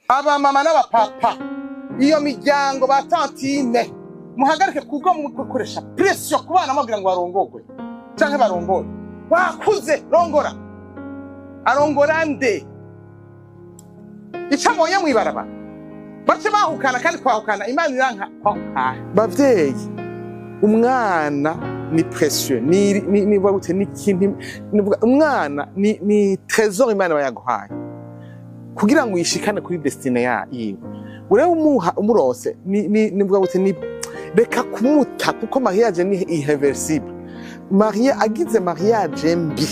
Abamama n'abapapa, iyo miryango, ba tantine, muhagarike kubwo mukoresha pression ku bana, mubabwira ngo barongogwe canke barongore. Wakuze, rongora. Arongora nde? Ico abonye mw'ibarabara bace bahukana. Kandi kwahukana, Imana iranka kwahukana. Bavyeyi, umwana ni précieux, ni gute, ni ikintu umwana ni trésor Imana iba yaguhaye kugira ngo uyishikane kuri destinée ya yiwe. Urebe, umuha umurose ni gute, ni reka kumuta, kuko mariage ni irréversible. Marie agize mariage mbi,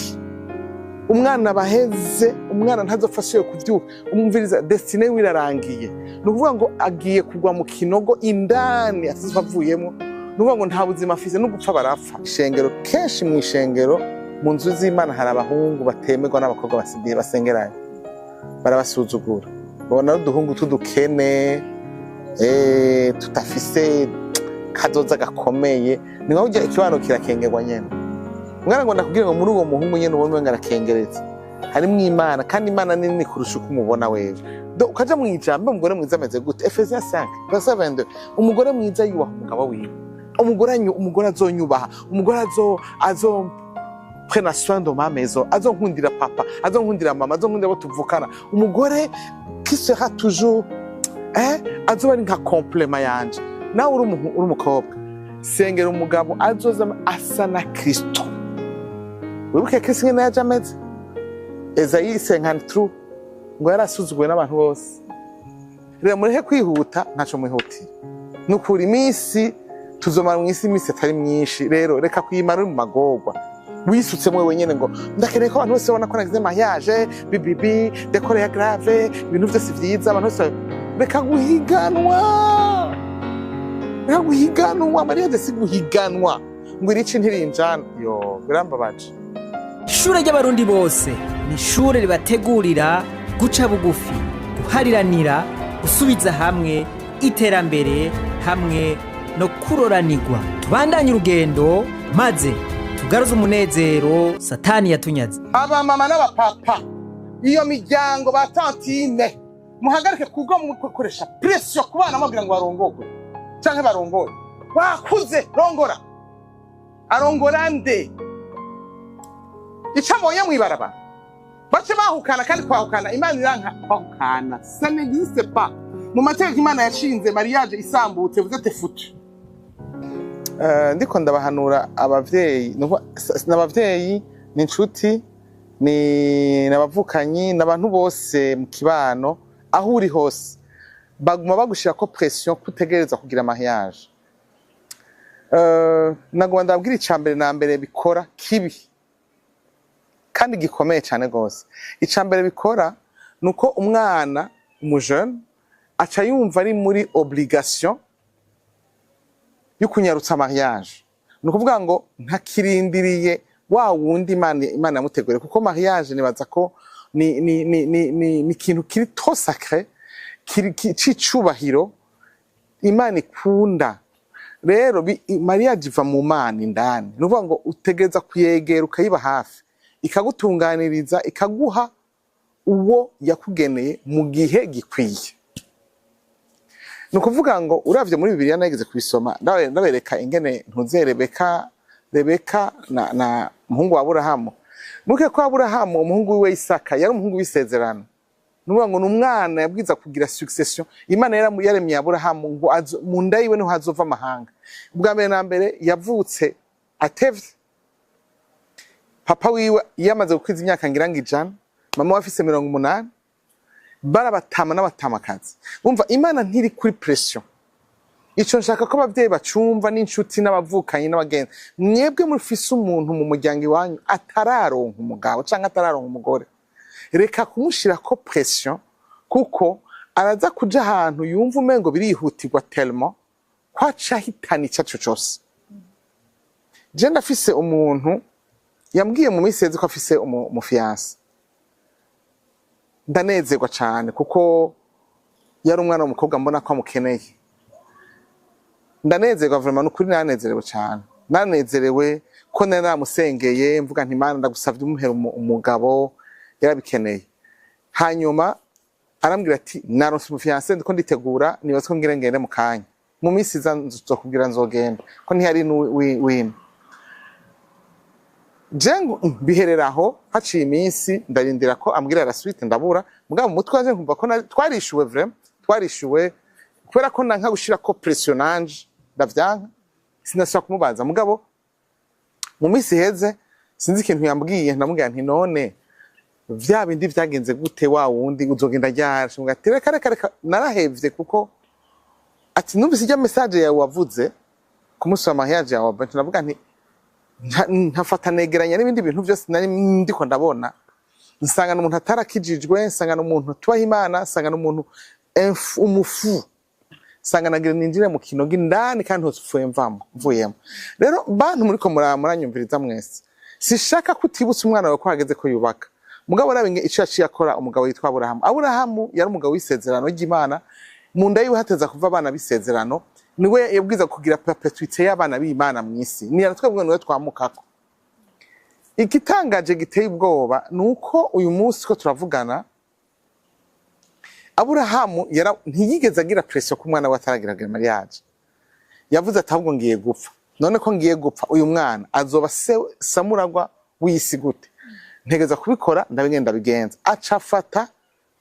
umwana baheze, umwana ntazopfa asubiye kuvyuka. Umviriza, destinée yiwe irarangiye. Ni ukuvuga ngo agiye kugwa mu kinogo indani atazopfa avuyemo. Ni ukuvuga ngo nta buzima afise, no gupfa barapfa. Ishengero, kenshi mu ishengero, mu nzu z'Imana, hari abahungu batemerwa n'abakobwa basigaye basengeranye, barabasuzugura, babona ari uduhungu t'udukene, tudafise kazoza gakomeye. Ni nka burya ikibano kirakengerwa nyene. Mwana, ngo ndakubwire ngo muri uwo muhungu nyene ubona umenga arakengeretse, harimwo Imana, kandi Imana nini kurusha uko umubona wewe. Do ukaja mu ijambo, umugore mwiza ameze gute? Efesiens 5 verset 22: umugore mwiza yubaha umugabo wiwe. Umugore azonyubaha, umugore azo prena soin de ma maison, azonkundira papa, azonkundira mama, azonkundira abo tuvukana, umugore qui sera toujours, azoba ari nka complément yanje. Nawe uri umukobwa, sengera umugabo azoza asa na Kristo. Wibuke Kristo ingene yaje ameze. Esayi 53 ngo yarasuzuguwe n'abantu bose. Rero mureke kwihuta, ntaco mwihutira. Nukuri iminsi tuzomara mu isi, iminsi atari myinshi. Rero reka kuyimara uri mu magorwa, wisutsemo wenyene ngo ndakeneye ko abantu bose babona ko nagize mariage, bibibi, décor ya grave, ibintu byose vyiza, abantu bose. Reka guhiganwa, reka guhiganwa. Mariage si guhiganwa ngo irici ntirinjana. Yo, birambabaje. Ishure ry'Abarundi bose ni ishure ribategurira guca bugufi, guhariranira, gusubiza hamwe, iterambere hamwe no kuroranirwa. Tubandanye urugendo maze tugaruze umunezero Satani yatunyaze. Abamama n'abapapa, iyo miryango, ba tantine, muhagarike kubwo mukoresha pression ku bana, mubabwira ngo barongogwe canke barongore. Wakuze, rongora. Arongora nde? Ico abonye mw'ibarabara bace bahukana. Kandi kwahukana, Imana iranka kwahukana, ça n'existe pas mu mategeko Imana yashinze. Mariage isambutse, vous êtes foutu. Ndiko ndabahanura abavyeyi, n'abavyeyi, ni inshuti, ni n'abavukanyi, n'abantu bose mu kibano, aho uri hose baguma bagushirako pression kutegereza kugira mariage. Nagomba ndabwira, ica mbere na mbere bikora kibi kandi gikomeye cyane gose, ica mbere bikora nuko umwana, umujeune, aca yumva ari muri obligation yo kunyarutsa mariage. Ni ukuvuga ngo ntakirindiriye wa wundi Imana yamuteguriye, kuko mariage nibaza ko ni ikintu kiri trop sacré, kiri c'icubahiro Imana ikunda. Rero mariage iva mu Mana indani. Ni ukuvuga ngo utegereza kuyegera, ukayiba hafi, ikagutunganiriza, ikaguha uwo yakugeneye mu gihe gikwiye. Ni ukuvuga ngo uravye muri Bibiliya, nageze kubisoma, ndabereka ingene ntuze Rebeka na umuhungu wa Aburahamu. Muke ko Aburahamu, umuhungu wiwe Isaka yari umuhungu w'isezerano. Ni ukuvuga ngo ni umwana yabwiza kugira succession. Imana yaremye Aburahamu ngo mu nda yiwe niho hazova amahanga. Ubwa mbere na mbere yavutse atevye. Papa wiwe yamaze gukwiza imyaka ngira ngo 100, mama we afise 80, barabatama n'abatamakazi. Umva, Imana ntiri kuri pression. Ico nshaka ko abavyeyi bacumva, n'inshuti n'abavukanyi n'abagenzi. Mwebwe mufise umuntu mu muryango iwanyu atararonka umugabo canke atararonka umugore, reka kumushirako pression, kuko araza kuja ahantu yumva umengo birihutirwa tellement ko aca ahitana ico arico cose. Je ndafise umuntu yambwiye mu minsi iheze ko afise umufiancé. Ndanezerwa cane kuko yari umwana w'umukobwa mbona ko amukeneye. Ndanezerwa vraiment, nukuri nanezerewe cane. Nanezerewe ko nari namusengeye, mvuga nti: "Mana, ndagusavye umuhere umugabo, yarabikeneye." Hanyuma Arambwira ati: "Naronse umufiancé, ndiko nditegura, nibaza ko ngira ngende mu kanya, mu minsi iza nzokubwira, nzogenda." Ko ntiyari wino je ngo biherera aho. Haciye iminsi, ndarindira ko ambwira la suite, ndabura. Mugabo mu mutwe wanje nkumva ko twarishuwe, vraiment twarishuwe, kubera ko nanka gushira ko pression nanje, ndavyanka, sinashaka kumubaza. Mugabo mu minsi iheze, sinzi ikintu yambwiye, ndamubwira nti: "None vya bindi vyagenze gute? Wa wundi uzogenda ryari?" Ashobora ati: "Reka, reka, reka, narahevye." Kuko ati: "Numvise ijya message yawe wavuze ku munsi wa mariage yawe." Ndavuga nti nkafata negeranya n'ibindi bintu byose nari ndiko ndabona, nsanga umuntu atarakijijwe, nsanga umuntu atubaha Imana, nsanga umuntu umufu, nsanga nagira ninjire mu kinogo indani kandi ntopfuye mvamo mvuyemo. Rero bantu muriko muranyumviriza mwese, sishaka ko utibutsa umwana wawe ko hageze ko yubaka. Mugabo rabe ico yaciye akora umugabo yitwa Aburahamu. Aburahamu yari umugabo w'isezerano ry'Imana. Mu nda yiwe hateza kuva abana b'isezerano. Niwe yabwiza kugira perpétuité y'abana b'Imana mw'isi, ni twebwe, niwe twamukako. Igitangaje giteye ubwoba ni uko uyu munsi ko turavugana, Aburahamu ntiyigeze agira pression ku mwana we ataragira mariage. Yavuze ati: "Ahubwo ngiye gupfa, none ko ngiye gupfa, uyu mwana azoba se samuragwa w'isi gute? Ntegeza kubikora, ndabigenda ndabigenza." Aca afata,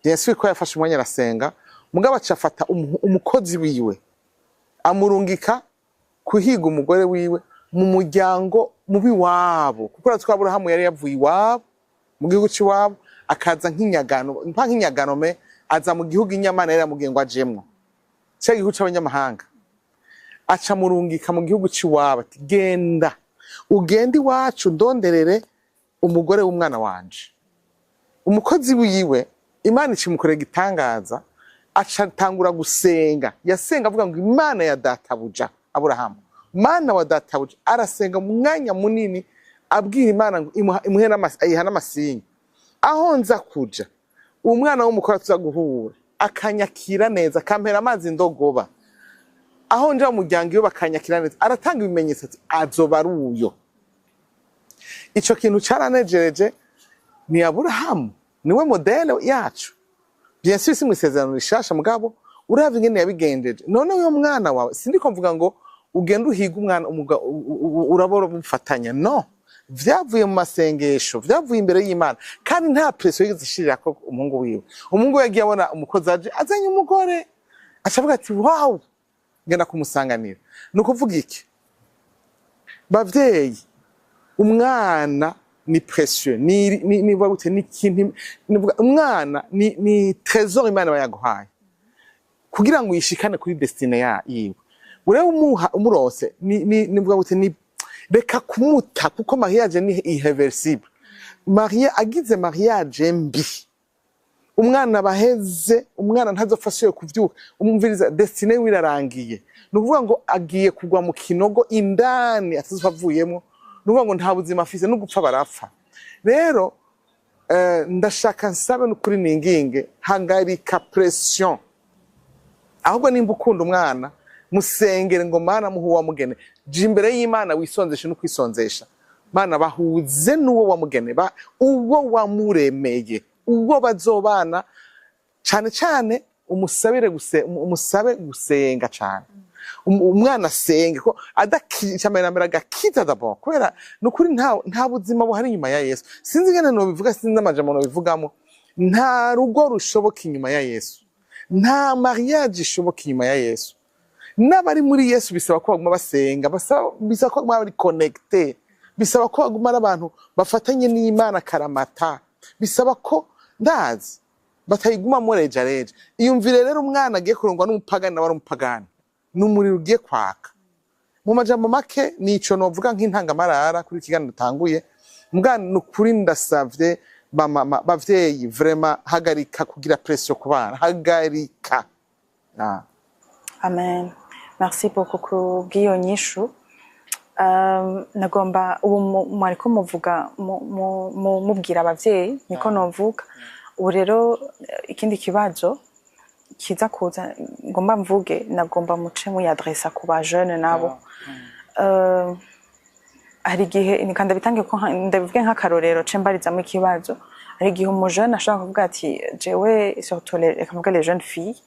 bien sûr ko yafashe umwanya arasenga, mugabo aca afata umukozi wiwe, amurungika kuhiga umugore wiwe mu muryango mubi wabo, kuko uratwa ko Aburahamu yari yavuye iwabo, mu gihugu c'iwabo, akaza nk'inyagano, mpa nk'inyagano, me aza mu gihugu inyamana yari yamubwiye ngo ajemwo, cya gihugu c'abanyamahanga. Aca murungika mu gihugu c'iwabo ati: "Genda, ugende iwacu, ndonderere umugore w'umwana wanje." Umukozi wiwe, Imana ikimukorera igitangaza, aca atangura gusenga. Yasenga avuga ngo: "Imana ya databuja Aburahamu, Mana wa databuja." Arasenga mu mwanya munini, abwira Imana ngo imuhe ayiha n'amasinga: "Aho nza kuja, uwo mwana w'umukobwa tuza guhura akanyakira neza, akampera amazi ndogoba, aho nja mu muryango iyo bakanyakira neza." Aratanga ibimenyetso ati: "Azoba ari uyo." Ico kintu caranejereje. Ni Aburahamu, niwe modèle yacu, bien sûr si mw'isezerano rishasha, mugabo uravye ingene yabigendeje. None uyo mwana wawe, sindiko mvuga ngo ugende uhiga umwana urabora mufatanya, no vyavuye mu masengesho, vyavuye imbere y'Imana, kandi nta pression yigeze ishirirako umuhungu wiwe. Umuhungu we yagiye abona umukozi aje azanye umugore, aca avuga ati: "Wow, ngenda kumusanganira." Ni ukuvuga iki, bavyeyi? Umwana ni précieux, ni gute, ni ikintu umwana ni trésor Imana iba yaguhaye kugira ngo uyishikane kuri destinée ya yiwe. Urebe umuha umurose ni gute, ni reka kumuta, kuko mariage ni irréversible. Marie agize mariage mbi, umwana baheze, umwana ntazopfa asubiye kuvyuka. Umviriza, destinée yiwe irarangiye. Ni ukuvuga ngo agiye kugwa mu kinogo indani atazopfa avuyemo. Ni ukuvuga ngo nta buzima afise, no gupfa barapfa. Rero ndashaka nsabe n'ukuri ninginge: hagarika pression. Ahubwo nimba ukunda umwana, musengere ngo: "Mana, muhe uwamugene." Jya imbere y'Imana, wisonzeshe no kwisonzesha. Mana, bahuze n'uwo wamugene, uwo wamuremeye, uwo bazobana. Cane cane umusabire umusabe gusenga cane. Umwana asenge ko adakicamera mbere agakiza d'abord, kubera nukuri nta buzima buhari inyuma ya Yesu. Sinzi ingene nobivuga, sinzi n'amajambo nobivugamo. Nta rugo rushoboka inyuma ya Yesu, nta mariage ishoboka inyuma ya Yesu. N'abari muri Yesu bisaba ko baguma basenga, bisaba ko baguma bari connectés, bisaba ko baguma ari abantu bafatanye n'Imana karamata, bisaba ko ndazi batayigumamo rejareja. Iyumvire rero umwana agiye kurongwa n'umupagani, nawe ari umupagani, ni umuriro ugiye kwaka. Mu majambo make, nico novuga nk'intangamarara kuri iki kiganiro dutanguye. Mbwa ni ukuri, ndasavye bamama, bavyeyi, vraiment hagarika kugira pression ku bana, hagarika. Ah. Amen, merci beaucoup kubw'iyo nyishu. Nagomba ubu mwariko muvuga mubwira abavyeyi, niko novuga. Ubu rero ikindi kibazo kiza kuza ngomba mvuge, nagomba muce muyadresa ku ba jeune nabo. Hari igihe, kandi ndabitange ko ndabivuge nk'akarorero, ce mbarizamo ikibazo. Hari Hari igihe umujene ashobora kuvuga ati jewe, surtout reka mvuge les jeunes filles,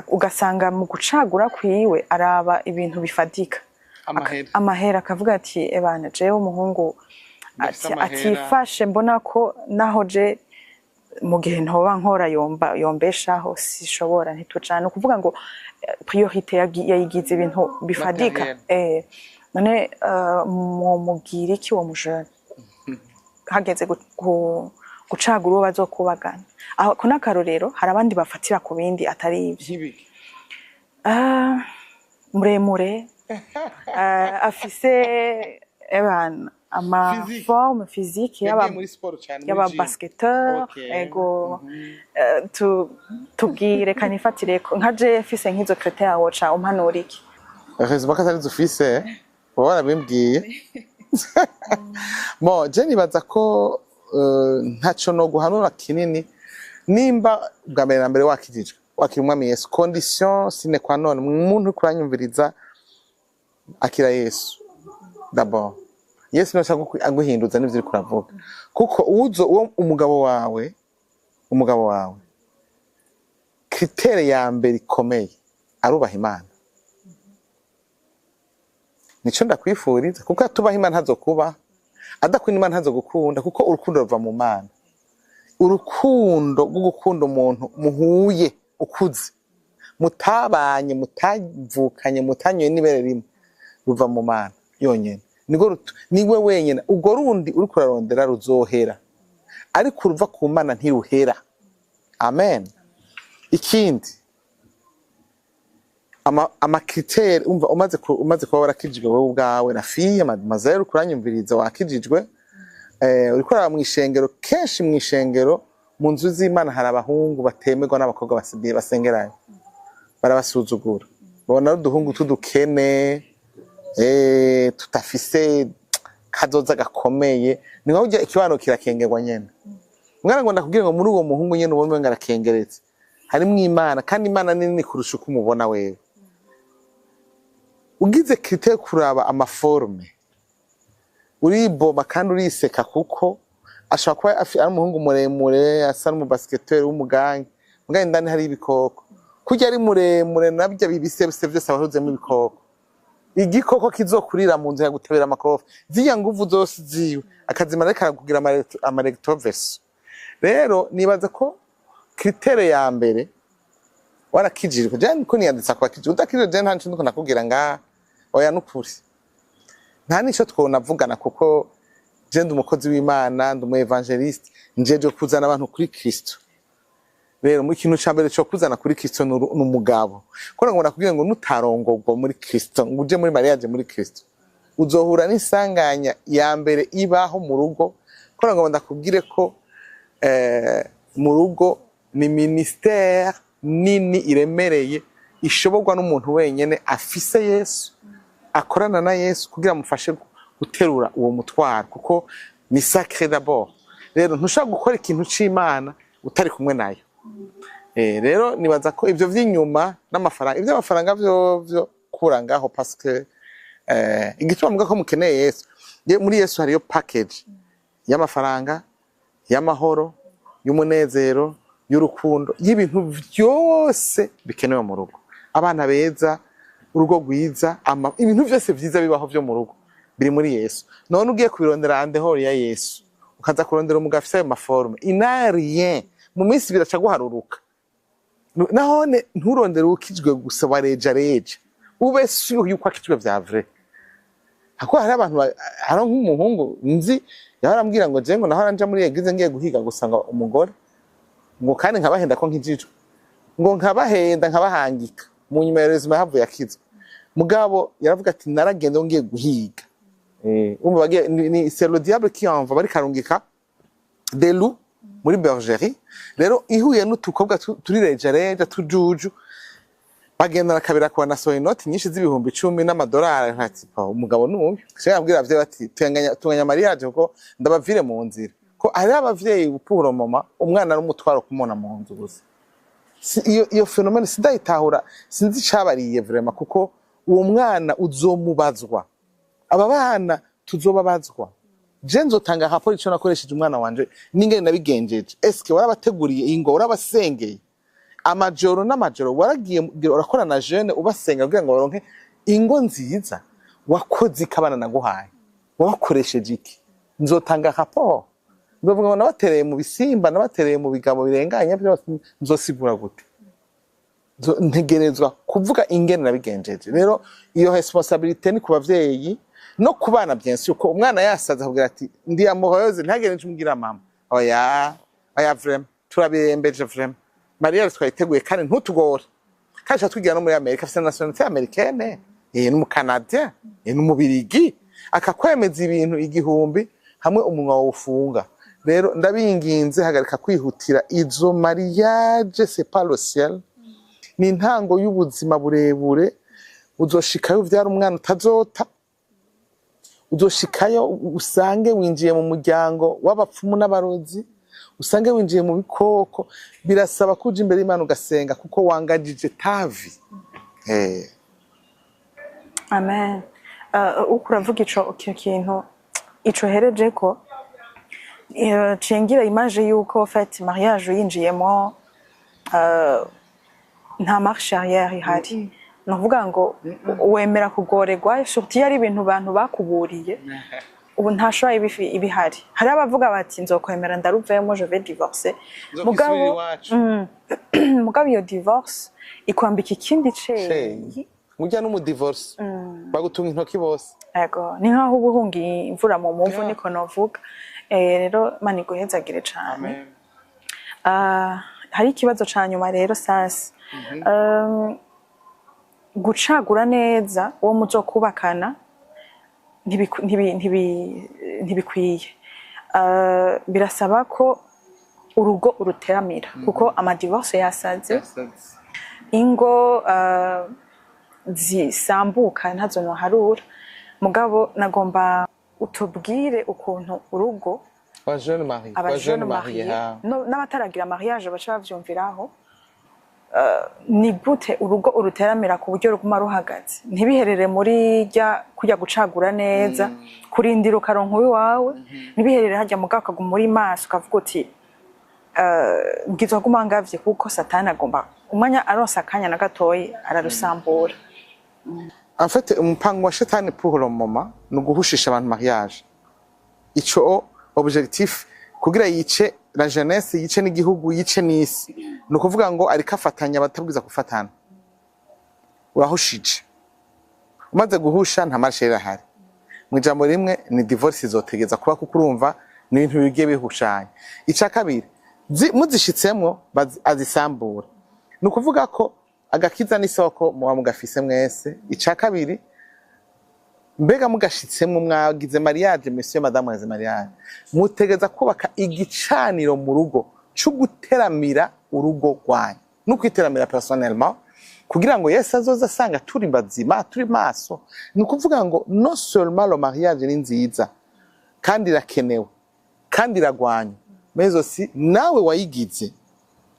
ugasanga mu gucagura kwiwe araba ibintu bifatika. Amahera. Amahera, akavuga ati: "Ebana, jewe umuhungu Ndafise ati, amahera." atifashe, mbona ko naho je mu gihe ntoba nkora yomba yombeshaho, sishobora, ntitucana." Ukuvuga ngo priorité yayigize ibintu bifatika. Matériel. None mumubwira iki uwo mujene hageze gucagura uwo bazokubagana? Aho ko n'akarorero, hari abandi bafatira ku bindi atari ivyo. Nk'ibiki? Ah, muremure, afise ebana ama Physique. forme physique Yagiye y'aba muri siporo cyane, muri y'aba gym. basketteur. Ego. Tubwire kanifatireko nka je mfise nk'izo critère, woca umpanura iki? Heureusement ko atari ufise, uba warabimbwiye. Bon, je nibaza ko ntaco no guhanura kinini nimba bwa mbere na mbere wakijijwe, wakira Umwami Yesu. Condition sine qua non, umuntu uriko uranyumviriza, akira Yesu d'abord. Yesu niwe ashaka aguhinduza n'ivyo uriko uravuga, kuko uzo uwo umugabo wawe, critère ya mbere ikomeye, arubaha Imana. Nico ndakwifuriza, kuko atubaha Imana ntazokuba, adakunda Imana ntazogukunda, kuko urukundo ruva mu Mana. Urukundo rwo gukunda umuntu muhuye ukuze, mutabanye, mutavukanye, mutanyoye n'ibere rimwe, ruva mu Mana yonyene. Niko niwe wenyene. Urwo rundi uriko urarondera ruzohera, ariko uruva ku Mana ntiruhera. Amen. Ikindi, ama critères, umva, umaze kuba warakijijwe wowe ubwawe na fille, mademoiselle uriko uranyumviriza, wakijijwe, uriko uraba mw'ishengero. Kenshi mw'ishengero, mu nzu z'Imana, hari abahungu batemerwa n'abakobwa basengerayo, barabasuzugura, babona ari uduhungu t'udukene, tutafise kazoza gakomeye. Ni nka burya ikibano kirakengerwa nyene. Mwana, ngo ndakubwire ngo muri uwo muhungu nyene ubona umenga arakengeretse, harimwo Imana, kandi Imana nini kurusha uko umubona wewe. Ugize critère kuraba ama formes, uriboma kandi uriseka, kuko ashobora kuba ari umuhungu muremure, asa n'umubasketteur w'umugangi, mugabo indani hari ibikoko. Kurya ari muremure, nabyo bibisebise vyose abahuzemo ibikoko. Igikoko kizokurira mu nzu yagutebera amakofi, zirya nguvu zose ziwe akazimara ariko arakugira ama recto-verso. Rero nibaza ko critère ya mbere, warakijijwe, je niko niyanditsa kwa kijijwe. Udakijijwe, je nta nico ndiko nakubwira ngaha. Oya, nukuri nta nico twonavugana, kuko je ndi umukozi w'Imana, ndi umu évangéliste, njeje kuzana abantu kuri Kristo. Rero mu kintu ca mbere co kuzana kuri Kristo ni umugabo. Kubera ngo nakubwiye ngo nutarongorwa muri Kristo, ngo uje muri mariage muri Kristo, uzohura n'isanganya ya mbere ibaho mu rugo. Kubera ngo ndakubwire ko mu rugo ni ministère nini iremereye, ishoborwa n'umuntu wenyene afise Yesu, akorana na Yesu kugira amufashe guterura uwo mutwaro, kuko ni sacré d'abord. Rero ntushobora gukora ikintu c'Imana utari kumwe nayo. Rero nibaza ko ivyo vy'inyuma n'amafaranga, ivy'amafaranga vyo kura ngaho, parce que igituma mvuga ko mukeneye Yesu, muri Yesu hariyo package y'amafaranga, y'amahoro, y'umunezero, y'urukundo, y'ibintu vyose bikenewe mu rugo, abana beza, urugo rwiza, ibintu vyose vyiza bibaho vyo mu rugo biri muri Yesu. None ugiye kubirondera en dehors ya Yesu, ukaza kurondera umugabo afise ayo ma formes, il n'a rien, mu minsi biraca guharuruka. Nahone nturondere ukijwe gusa wa reja reja, ube sûr yuko akijwe vya vrai. Hako hari abantu hari nk'umuhungu nzi yahora ambwira ngo je ngo nahora nja muri église ngiye guhiga gusa ngo umugore, ngo kandi nkabahenda ko nkijijwe, ngo nkabahenda nkabahangika. Mu nyuma ya résumé havuye akizwa, mugabo yaravuga ati: "Naragenda ngiye guhiga." Umva, bagiye ni c'est le diable qui envoie, bari karungika des loups muri bergerie. Rero ihuye n'utukobwa turi reja reja, tujuju, bagendana kabira kubona nasohoye inoti nyinshi z'ibihumbi 10 n'amadolari. Ati: "Pa, umugabo n'uyu." Shaka abwira abavyeyi bati: "Tunganya mariage kuko ndabavire mu nzira." Ko hariho abavyeyi, pour le moment, umwana ari umutwaro kumubona mu nzu gusa. Iyo phénomène sindayitahura, sinzi icabariye vraiment, kuko uwo mwana uzomubazwa, aba bana tuzobabazwa. Je nzotanga rapport ico nakoresheje umwana wanje n'ingene nabigenjeje. Eske warabateguriye ingo? Warabasengeye amajoro n'amajoro? Waragiye urakora na jeûne, ubasenga kugira ngo baronke ingo nziza? Wakoze iki? Abana naguhaye wabakoresheje iki? Nzotanga rapport, nzovuga ngo nabatereye mu bisimba, nabatereye mu bigabo birenganye byose. Nzosigura gute? Ntegerezwa kuvuga ingene nabigenjeje. Rero iyo responsabilité ni ku bavyeyi no ku bana, bien sûr, ko umwana yasaze akubwira ati: "Ndi amoureuse", ntagende ncumugira mama: "Oya, oya, vraiment turabirembeje, vraiment mariage twayiteguye kandi ntutugore." Kandi tuba twigira no muri Amerika, afise nationalité américaine, n'umucanadien, n'umubirigi, akakwemeza ibintu igihumbi hamwe umunwa wawufunga. Rero ndabinginze, hagarika kwihutira izo mariage, c'est pas le ciel, ni intango y'ubuzima burebure. Uzoshikayo uvyara umwana utazota, uzoshikayo usange winjiye mu muryango w'abapfumu n'abarozi, usange winjiye mu bikoko. Birasaba ko uja imbere y'Imana ugasenga, kuko wangajije ta vie. Amen. Uko uravuga ico kintu ico hereje ko cengira image yuko fait mariage uyinjiyemo, nta marche arrière ihari. Ni ukuvuga ngo wemera kugorerwa, surtout iyo ari ibintu abantu bakuburiye. Ubu nta choix ibihari. Hari abavuga bati: "Nzokwemera ndaruvemo, je vais divorcer." Mugabo iyo divorce ikwambika ikindi ceyi. Mujya n'umudivorce bagutunga intoki bose. Ego, ni nkaho uba uhungiye imvura mu muvu, niko novuga. Rero Mana iguhezagire cane. Ah, hari ikibazo ca nyuma rero sasa. Gucagura neza uwo muzokubakana ntibikwiye. Birasaba ko urugo uruteramira, kuko amadivorce yasaze, ingo zisambuka ntazo noharura. Mugabo nagomba utubwire ukuntu urugo ba jeune marié, ba aba jeune jeune marié marié n'abataragira mariage baca bavyumviraho. Ni gute urugo uruteramira ku buryo ruguma ruhagaze, ntibiherere muri rya kujya gucagura neza, kurindira ukaronka uwiwawe, ntibiherere hajya, mugabo ukaguma uri maso, ukavuga uti: "Mbwizwa kuguma ngavye, kuko Satani agomba umwanya aronse akanya na gatoyi ararusambura"? En fait, umupango wa shetani pour le moment ni uguhushisha abantu mariage. Ico objectif kugira yice la jeunesse, yice n'igihugu, yice n'isi. Ni ukuvuga ngo ariko afatanya abatabwiza gufatana. Urahushije, umaze guhusha nta marche irahari. Mu ijambo rimwe ni divorce izotegeza kuba, kuko urumva ni ibintu bigiye bihushanya. Ica kabiri, muzishitsemwo azisambura. Ni ukuvuga ko agakiza n'isoko muba mugafise mwese. Ica kabiri, mbega mugashitsemwo, mwagize mariage, monsieur, madame mwagize mariage, mutegeza kubaka igicaniro mu rugo co guteramira urugo rwanyu no kwiteramira personnellement, kugira ngo Yesu azoze asanga turi bazima, turi maso. Ni ukuvuga ngo non seulement le mariage ni nziza kandi irakenewe kandi iragwanya, mais aussi nawe wayigize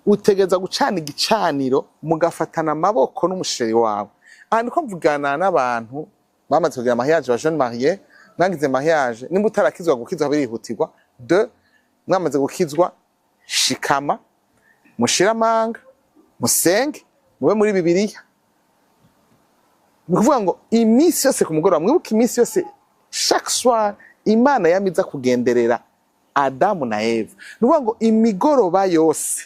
utegeza gucana igicaniro, mugafatana amaboko n'umuchéri wawe. Aha niko mvugana n'abantu bamaze kugira mariage, ba jeune marié mwagize mariage. Nimba utarakizwa, gukizwa birihutirwa. De mwamaze gukizwa, shikama, mushire amanga, musenge, mube muri Bibiliya. Ni ukuvuga ngo iminsi yose ku mugoroba mwibuke, iminsi yose, chaque soir, Imana yamiza kugenderera Adamu na Eva. Ni ukuvuga ngo imigoroba yose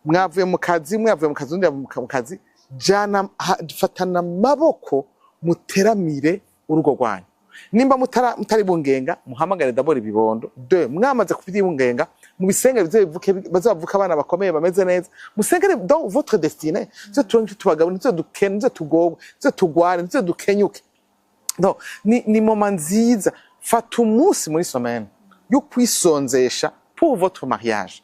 mwavuye mu kazi, mwavuye mu kazi, undi yavuye mu kazi, jana fatana amaboko muteramire urugo rwanyu. Nimba mutari bungenga, muhamagare d'abord ibibondo. De mwamaze kubyibungenga, mubisenge bize bivuke, bazavuka abana bakomeye bameze neza. Musengere dans votre destinée, tuze turonke tubagabo, ntize dukene, ntize tugogwe, ntize tugware, ntize dukenyuke. No, ni moment nziza. Fata umunsi muri semaine yo kwisonzesha pour votre mariage,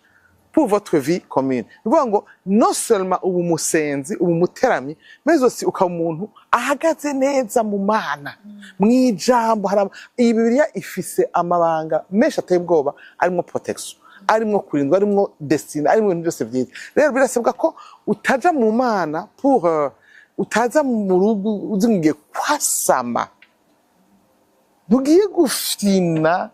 pour votre vie commune. Ni ukuvuga ngo non seulement ubu musenzi, ubu muteramyi, mais aussi ukaba umuntu ahagaze neza mu Mana, mw'ijambo. Hari iyi Bibiliya ifise amabanga menshi ateye ubwoba, arimwo protection, arimwo kurindwa, arimwo destinée, arimwo ibintu byose byiza. Rero birasabwa ko utaja mu Mana pour utaza mu rugo uzi ngo ugiye kwasama, ntugiye gufyina.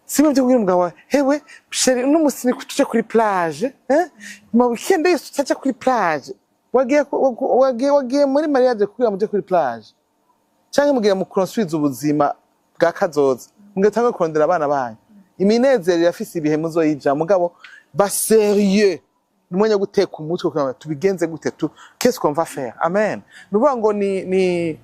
Si byo kubwira umugabo wawe: "Hewe chéri, uno musi ni tuje kuri plage, eh? Mu weekend yose tutaja kuri plage." Wagiye wagiye muri mariage kugira muje kuri plage, canke mugiye mu construire ubuzima bwa kazoza, mugiye tange kurondera abana banyu iminezero irafise ibihe muzoyija. Mugabo ba sérieux, ni umwanya wo guteka umutwe kugira ngo tubigenze gute, tu qu'est-ce qu'on va faire. Amen. Ni ukuvuga ngo ni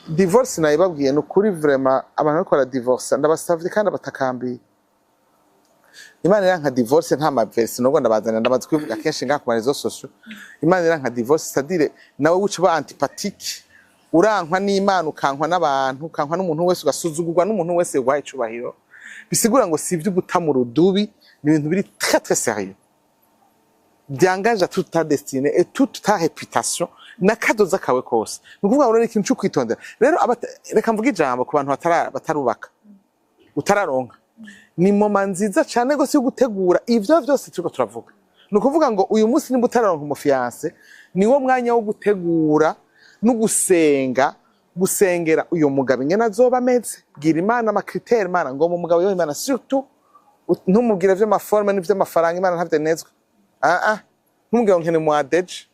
divorce nayibabwiye. Ni ukuri, vraiment, abantu bariko baradivorce, ndabasavye kandi abatakambiye, Imana iranka divorce. Nta ma versets nubwo ndabazanira, ndamaze kubivuga kenshi ngaha ku ma réseaux sociaux. Imana iranka divorce, c'est-à-dire nawe uca uba antipathique, urankwa n'Imana, ukankwa n'abantu, ukankwa n'umuntu wese, ugasuzugurwa n'umuntu wese uguhaye icubahiro. Bisigura ngo si ivyo guta mu rudubi, ni ibintu biri très très sérieux, by'engage toute ta destinée et toute ta réputation n'akadoza kawe kose. Ni ukuvuga ngo rero ikintu cyo kwitondera rero, reka mvuge ijambo ku bantu batarubaka, utararonka, ni moment nziza cyane rwose yo gutegura ivyo vyose turiko turavuga. Ni ukuvuga ngo uyu munsi nimba utararonka umu fiancé, niwo mwanya wo gutegura no gusenga, gusengera uyu mugabo ingene azoba ameze. Bwira Imana ama critères: "Imana, ngomba umugabo yo." Imana surtout ntumubwire vy'ama formes n'ivy'amafaranga, Imana ntavyo nezwa. Ah ah, ntumubwire ngo nkene mu adeje.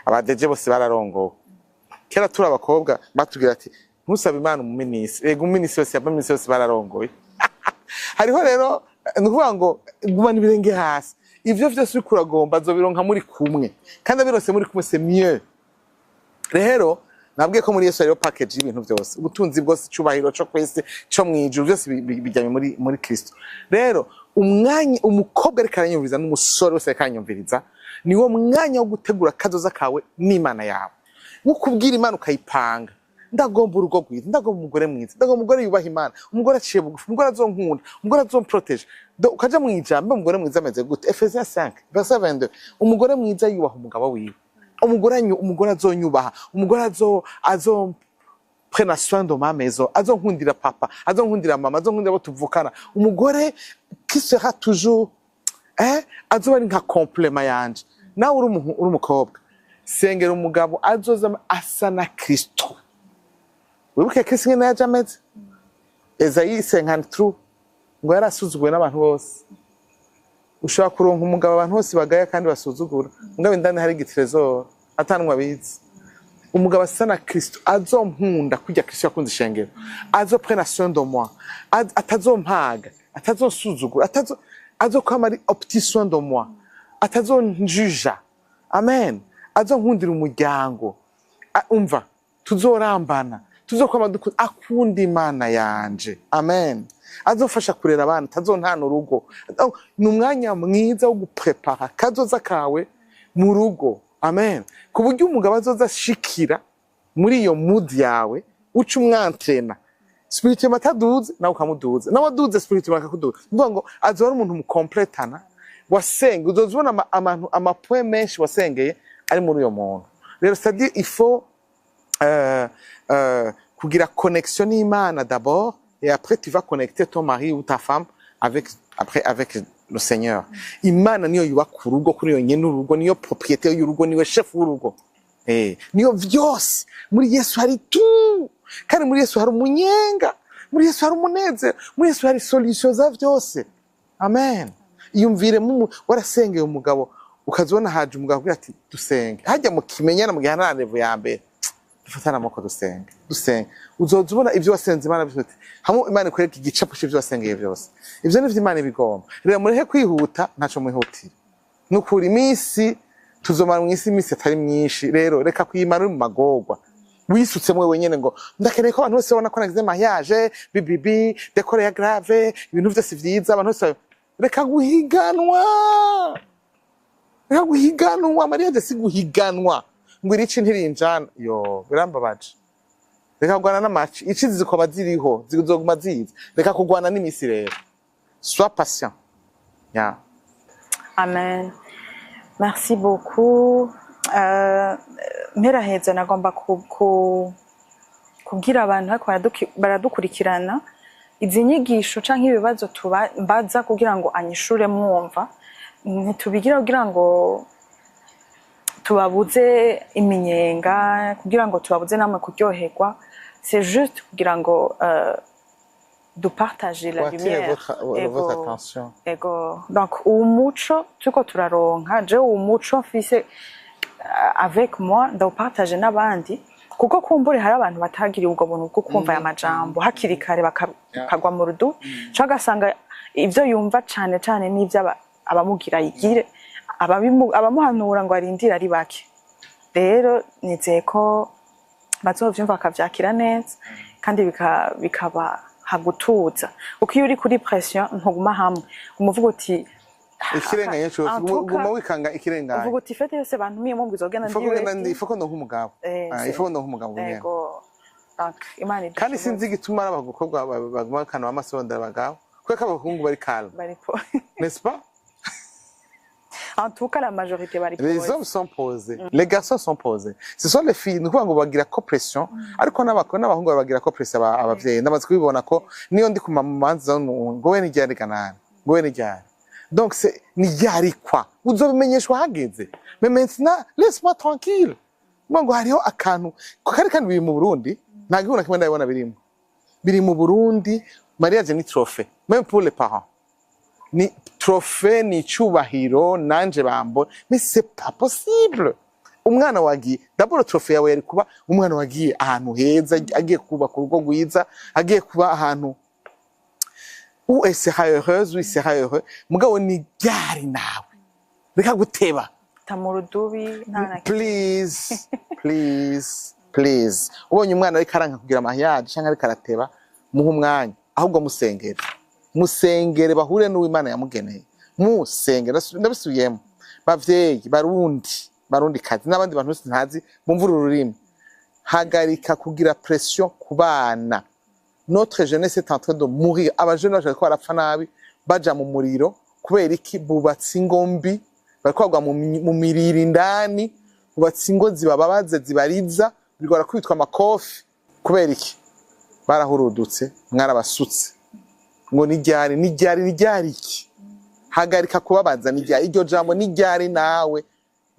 Abadeje bose bararongowe. Kera turi abakobwa batubwira ati: "Ntusabe Imana umuminisitiri." Ego, umuminisitiri wese yaba minisitiri, bose bararongoye. Hariho rero, ni ukuvuga ngo gumana ibirenge hasi. Ivyo vyose uriko uragomba azobironka muri kumwe, kandi abirose muri kumwe, c'est mieux. Rero nabwiye ko muri Yesu hariho package y'ibintu byose, ubutunzi bwose, icyubahiro cyo kwisi, cyo mwijuru, byose bijyanye muri Kristo. Rero umwanya umukobwa ariko aranyumviriza n'umusore wese ariko aranyumviriza, niwo mwanya wo gutegura kazoza kawe n'Imana yawe, wo kubwira Imana ukayipanga: "Ndagomba urugo rwiza, ndagomba umugore mwiza, ndagomba umugore yubaha Imana, umugore aciye bugufi, umugore azonkunda, umugore azomprotéger." Ukaja mu ijambo: umugore mwiza ameze gute? Ephésiens 5 verset 22: umugore mwiza yubaha umugabo wiwe. Umugore azonyubaha, umugore azo prena soin de ma maison, azonkundira papa, azonkundira mama, azonkundira abo tuvukana, umugore qui sera toujours, azoba ari nka complément yanje. Nawe uri umukobwa, sengera umugabo azoza asa na Kristo. Wibuke Kristo ingene yaje ameze. Esaïe 53 ngo yarasuzuguwe n'abantu bose. Ushobora kuronka umugabo abantu bose bagaya kandi basuzugura, mugabo indani hari igi trésor atanwa abizi. Umugabo asa na Kristo, azonkunda kurya Kristo yakunze ishengero, azoprena soin de moi, atazompaga, atazonsuzugura, azokwama ari au petit soin de moi, atazonjuja. Amen. Azonkundira umuryango. Umva, tuzorambana, tuzokwama dukunda, akunda Imana yanje. Amen. Azofasha kurera abana, atazontana urugo. Oh, ni umwanya mwiza wo guprépara kazoza kawe mu rugo. Amen. Ku buryo umugabo azoza ashikira muri iyo mood yawe, uca umwentraîna spirituellement, ataduze nawe ukamuduza, nawe aduze spirituellement akakuduza. Ni ngo azoba ari umuntu mukompletana wasenga, uzoza ubona ama points menshi wasengeye ari muri uyo muntu. Rero c'est-à-dire il faut kugira connexion n'Imana d'abord et après tu vas connecter ton mari ou ta femme avec, après, avec le Seigneur. Imana niyo yubaka urugo, kuri yo nyene urugo, niyo propriété y'urugo, niwe chef w'urugo. Niyo vyose. Muri Yesu hari tout, kandi muri Yesu hari umunyenga, muri Yesu hari umunezero, muri Yesu hari solution za vyose. Amen. Iyumvire warasengeye umugabo, ukazibona haje umugabo agira ati: "Dusenge." Hajya mu kimenyana, mu gihe rendez-vous ya mbere: "Dufatane amaboko, dusenge, dusenge." Uzoza ubona ibyo wasenze Imana byose, hamwe Imana ikwereka igicapo c'ivyo wasengeye byose. Ivyo nivyo Imana ibigomba. Rero mureke kwihuta, ntaco mwihutira. Nukuri iminsi tuzomara mw'isi, iminsi atari myinshi. Rero reka kuyimara uri mu magorwa, wisutsemo wenyene ngo ndakeneye ko abantu bose babona ko nagize mariage, bibibi, décor ya grave, ibintu vyose vyiza, abantu bose. Reka guhiganwa, reka guhiganwa. Mariage si guhiganwa ngo irici ntirinjana. Yo, birambabaje. Reka kurwana n'amaci, ici zikoma ziriho, zizoguma ziza. Reka kurwana n'imisi. Rero sois patient, yeah. Amen. Merci beaucoup. Mperaheza nagomba kubwira abantu ariko baradukurikirana izi nyigisho canke ibibazo tuba mbaza kugira ngo anyishure mwumva, ntitubigira kugira ngo tubabuze iminyenga, kugira ngo tubabuze namwe kuryoherwa. C'est juste kugira ngo dupartage la Pour attirer lumière. votre Ego. attention. Ego. Donc uwo muco turiko turaronka, jewe uwo muco mfise avec moi ndawupartage n'abandi, kuko kumbure hari abantu batagiriye ubwo buntu bwo kumva aya majambo hakiri kare, bakagwa mu rudu, canke agasanga ivyo yumva cane cane n'ivyo abamubwira yigire, abamuhanura ngo arindire ari bake. Rero nizeye ko bazovyumva bakavyakira neza kandi bikabaha gutuza, kuko iyo uri kuri pression ntuguma hamwe, umuvuga uti Ikirenganye cyose. En tout cas, uguma wikanga ikirenganye. Uvuga uti fête yose bantumiyemo ngo izogenda. Ifo kugenda ndi ifo ko ndonka umugabo. Eh, Ah, ifo ko ndonka umugabo nyene. Ego, donc Imana Kandi idushoboze. sinzi igituma ari abakobwa baguma bakana amasondera abagabo, kubera ko abahungu bari calme. Bari po N'est-ce pas? En tout cas, la majorité bari Les posés. hommes sont posés, les garçons sont posés, ce sont les filles. Ni ukuvuga ngo bagira ko pression, ariko n'abahungu bagira ko pression abavyeyi. Ndamaze kubibona ko niyo ndi ku manza ngo we ni ryari ganana, ngo we ni ryari. Donc c'est ni ryari quoi, uzobimenyeshwa hageze, mais maintenant laisse-moi tranquille. Ngo ngo hariho akantu kari, kandi biri mu Burundi, nta gihugu na kimwe ndabibona birimo. Biri mu Burundi. Mariage ni trophée, même pour les parents ni trophée, ni icyubahiro nanje bambo. Mais c'est pas possible. Umwana wagiye, d'abord trophée yawe yari kuba umwana wagiye ahantu heza, agiye kubaka urugo rwiza, agiye kuba ahantu où elle sera heureuse, où il sera heureux. Mugabo ni ryari nawe, reka guteba. Ta mu rudubi nta na Please, please, please. Ubonye umwana ariko aranka kugira mariage cyangwa ariko arateba, muhe umwanya. Ahubwo musengere, musengere bahure n'uwimana yamugeneye. Musengere. Ndabisubiyemo, bavyeyi Barundi, Barundi kazi n'abandi bantu bose ntazi bumva uru rurimi, hagarika kugira pression ku bana. Notre jeunesse est en train de mourir. Abajene bacu bariko barapfa nabi, baja mu muriro. Kubera iki? Bubatse ingo mbi, bariko bagwa mu miriro indani. Bubatse ingo zibababaze, zibariza, biriko barakubitwa amakofi. Kubera iki? Barahurudutse, mwarabasutse ngo ni ryari, ni ryari, ni ryari iki? Hagarika kubabaza. Ni ryari, iryo jambo ni ryari nawe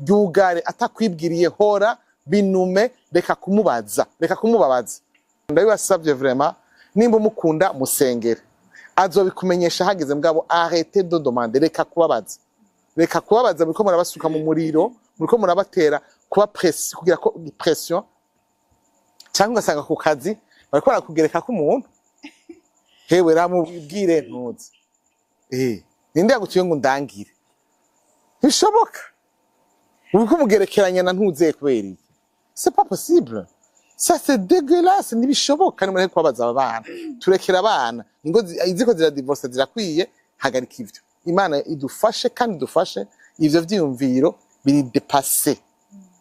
ryugare atakwibwiriye, hora binume, reka kumubaza, reka kumubabaza. Ndabibasabye vraiment, nimba umukunda musengere, azobikumenyesha hageze. Mugabo arrête de demander, reka kubabaza, reka kubabaza. Muriko murabasuka mu muriro, muriko murabatera kuba press, kugira ko pression, cyangwa ugasanga ku kazi bariko barakugereka ko umuntu hewe ramubwire ntuzi. Ninde yagutuye ngo ndangire? Ntibishoboka. Uriko umugerekeranya na ntuzeye kubera iki? C'est pas possible, ça, c'est dégueulasse. Ntibishoboka. Nimureke kubabaza aba bana, turekera abana. Ingo iziko ziradivorce zirakwiye. Hagarika ivyo. Imana idufashe kandi idufashe. Ivyo vyiyumviro biri dépassé.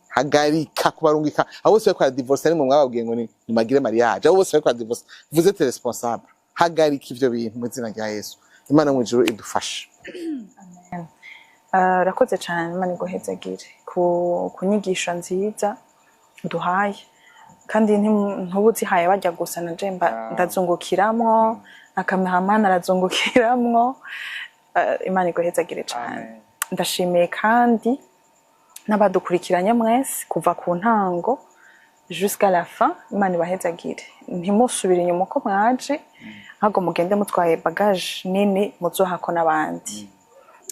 Hagarika kubarungika. Abo bose bariko baradivorce nimwe mwababwiye ngo nimagire mariage. Abo bose bariko baradivorce, vous êtes responsable. Hagarika ivyo bintu mu izina rya Yesu. Imana mu ijuru idufashe. Urakoze cyane, Imana iguhezagire ku nyigisho nziza uduhaye, kandi ntuba uzihaye bajya gusa, na je ndazungukiramwo, na cameraman arazungukiramwo. Imana iguhezagire cyane. Ndashimiye kandi n'abadukurikiranye mwese kuva ku ntango jusqu'à la fin. Imana ibahezagire. Ntimusubire inyuma uko mwaje, ahubwo mugende mutwaye bagage nini muzohako n'abandi.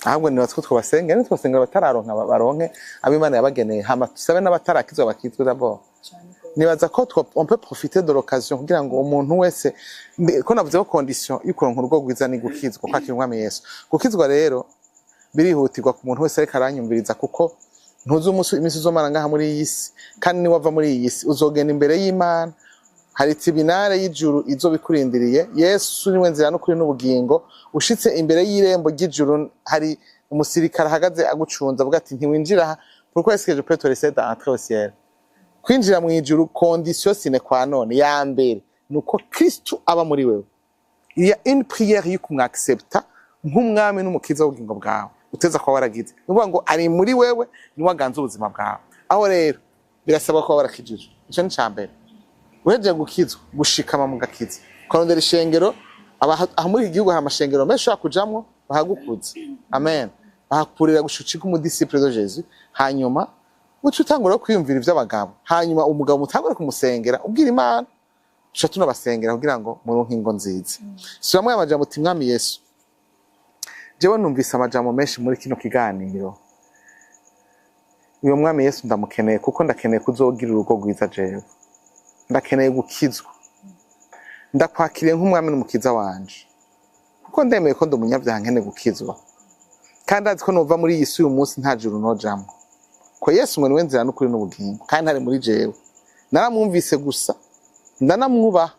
Ahubwo nibatse ko twabasengera, nitwasengera abatararonka baronke abo Imana yabageneye, hama tusabe n'abatarakizwa bakizwe d'abord. Nibaza ko on peut profiter de l'occasion kugira ngo umuntu wese ko navuze ko condition y'ukuronka urugo rwiza ni gukizwa, kwakira Umwami Yesu. Gukizwa rero birihutirwa ku muntu wese ariko aranyumviriza, kuko ntuzi umunsi iminsi uzomara ngaha muri iyi si. Kandi niwava muri iyi si uzogenda imbere y'Imana, hari tribunal y'ijuru izobikurindiriye. Yesu niwe nzira n'ukuri n'ubugingo. Ushitse imbere y'irembo ry'ijuru, hari umusirikare ahagaze agucunze, avuga ati: "Ntiwinjira aha. Pourquoi est-ce que je peux te laisser entrer au ciel?" Kwinjira mu ijuru, condition sine qua non ya mbere nuko Kristu aba muri wewe. Il y a une prière yo kumwaccepta nk'umwami n'umukiza w'ubugingo bwawe uteza kuba waragize. Ni ukuvuga ngo ari muri wewe, niwe aganza ubuzima bwawe. Aho rero birasaba kuba warakijijwe. Ico ni ica mbere. Uhejeje gukizwa, gushikama mu gakiza, ukarondera ishengero. Aha muri iki gihugu hari amashengero menshi ushobora kujamwo bahagukuza, amen, bahakurira gushika umudisciple de Jésus. Hanyuma uca utangura kwiyumvira ivy'abagabo. Hanyuma umugabo mutangure kumusengera, ubwira Imana. Tuca tunabasengera kugira ngo muronke ingo nziza. Subamwe amajambo uti: "Mwami Yesu, jewe numvise amajambo menshi muri kino kiganiro. Uyo Mwami Yesu ndamukeneye, kuko ndakeneye kuzogira urugo rwiza. Jewe ndakeneye gukizwa. Ndakwakiriye nk'umwami n'umukiza wanje, kuko ndemeye ko ndi umunyabyaha, nkeneye gukizwa, kandi azi ko nova muri iyi si uyu munsi nta juru nojamwo, ko Yesu ngo niwe nzira n'ukuri n'ubugingo, kandi ntari muri jewe. Naramwumvise gusa, ndanamwubaha,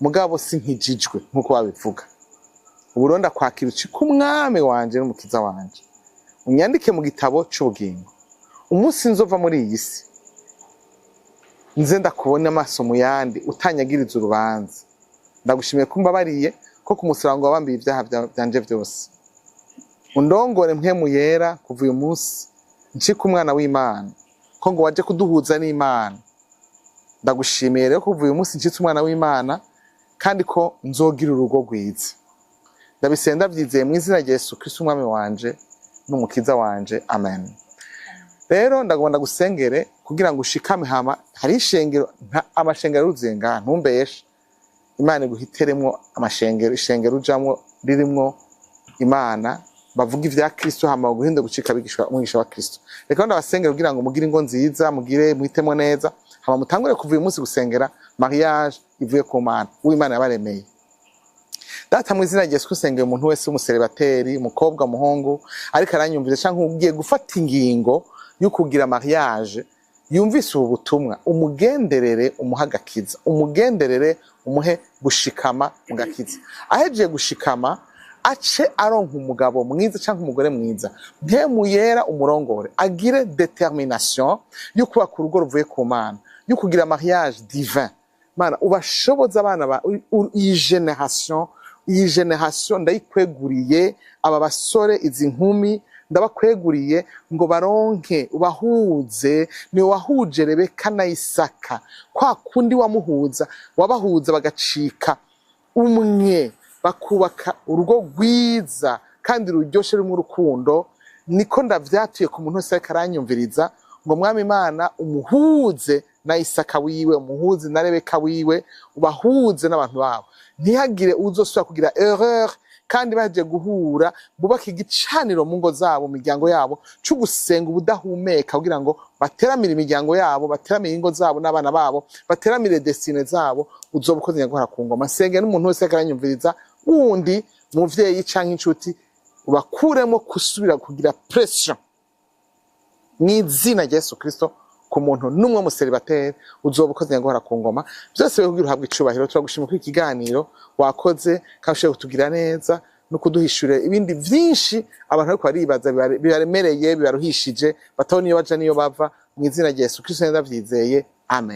mugabo sinkijijwe nk'uko babivuga. Ubu rero ndakwakira ucike umwami wanje n'umukiza wanje, unyandike mu gitabo c'ubugingo. Umunsi nzova muri iyi si, nze ndakubona amaso mu yandi, utanyagiriza urubanza. Ndagushimiye ko umbabariye, ko ku musaraba ngo wabambiye ibyaha vyanje vyose. Undongore Mpwemu Yera. Kuva uyu munsi ncike umwana w'Imana, ko ngo waje kuduhuza n'Imana. Ndagushimiye rero, kuva uyu munsi ncitse umwana w'Imana, kandi ko nzogira urugo rwiza. Ndabisenga ndavyizeye mu izina rya Yesu Kristo, umwami wanje n'umukiza wanje, amen." Rero ndagomba ndagusengere kugira ngo ushikame. Hama hari ishengero, amashengero aruzuye ngaha, ntumbeshe. Imana iguhiteremwo amashengero, ishengero ujamwo ririmwo Imana, bavuga ivya Kristo, hama baguhinde gucika abigishwa, umwigisha wa Kristo. Reka ndabasengera kugira ngo mugire ingo nziza, mugire muhitemo neza, hama mutangure kuva uyu munsi gusengera mariage ivuye ku Mana, uw'Imana yabaremeye. Data, mu izina rya Yesu, usengera umuntu wese w'umu célibataire, umukobwa, umuhungu, ariko aranyumvira canke ugiye gufata ingingo yo kugira mariage, yumvise ubu butumwa, umugenderere, umuhe agakiza, umugenderere, umuhe gushikama mu gakiza. Ahejeje gushikama, ace aronka umugabo mwiza canke umugore mwiza. Mpwemu Yera umurongore, agire détermination yo kubaka urugo ruvuye ku Mana, yo kugira mariage divin. Mana, ubashoboza abana ba iyi génération. Iyi génération ndayikweguriye, aba basore, izi nkumi ndabakweguriye ngo baronke, ubahuze. Ni wahuje Rebeka na Isaka, kwa kundi wamuhuza, wabahuza bagacika umwe, bakubaka urugo rwiza kandi ruryoshe, rurimo urukundo. Niko ndavyatuye ku muntu wese ariko aranyumviriza, ngo Mwami Imana, umuhuze na Isaka wiwe, umuhuze na Rebeka wiwe, ubahuze n'abantu babo, ntihagire uzosubira kugira erreur. Kandi baje guhura, bubake igicaniro mu ngo zabo, mu miryango yabo, co gusenga ubudahumeka, kugira ngo bateramire imiryango yabo, bateramire ingo zabo n'abana babo, bateramire destinée zabo. Uzoba ukoze, nyaguhora ku ngoma. Nsenge n'umuntu wese ariko aranyumviriza wundi, muvyeyi canke inshuti, ubakuremo gusubira kugira pression, mw'izina rya Yesu Kristo, ku muntu n'umwe w'umu célibataire. Uzoba ukoze, nyaguhora ku ngoma. Byose kugira uhabwe icubahiro. Turagushima kuri iki kiganiro wakoze, kandi ushoboye kutugira neza no kuduhishurira ibindi vyinshi abantu bariko baribaza, bibaremereye, bibaruhishije, batabona iyo baja n'iyo bava. Mu izina rya Yesu Kristo ndavyizeye, amen.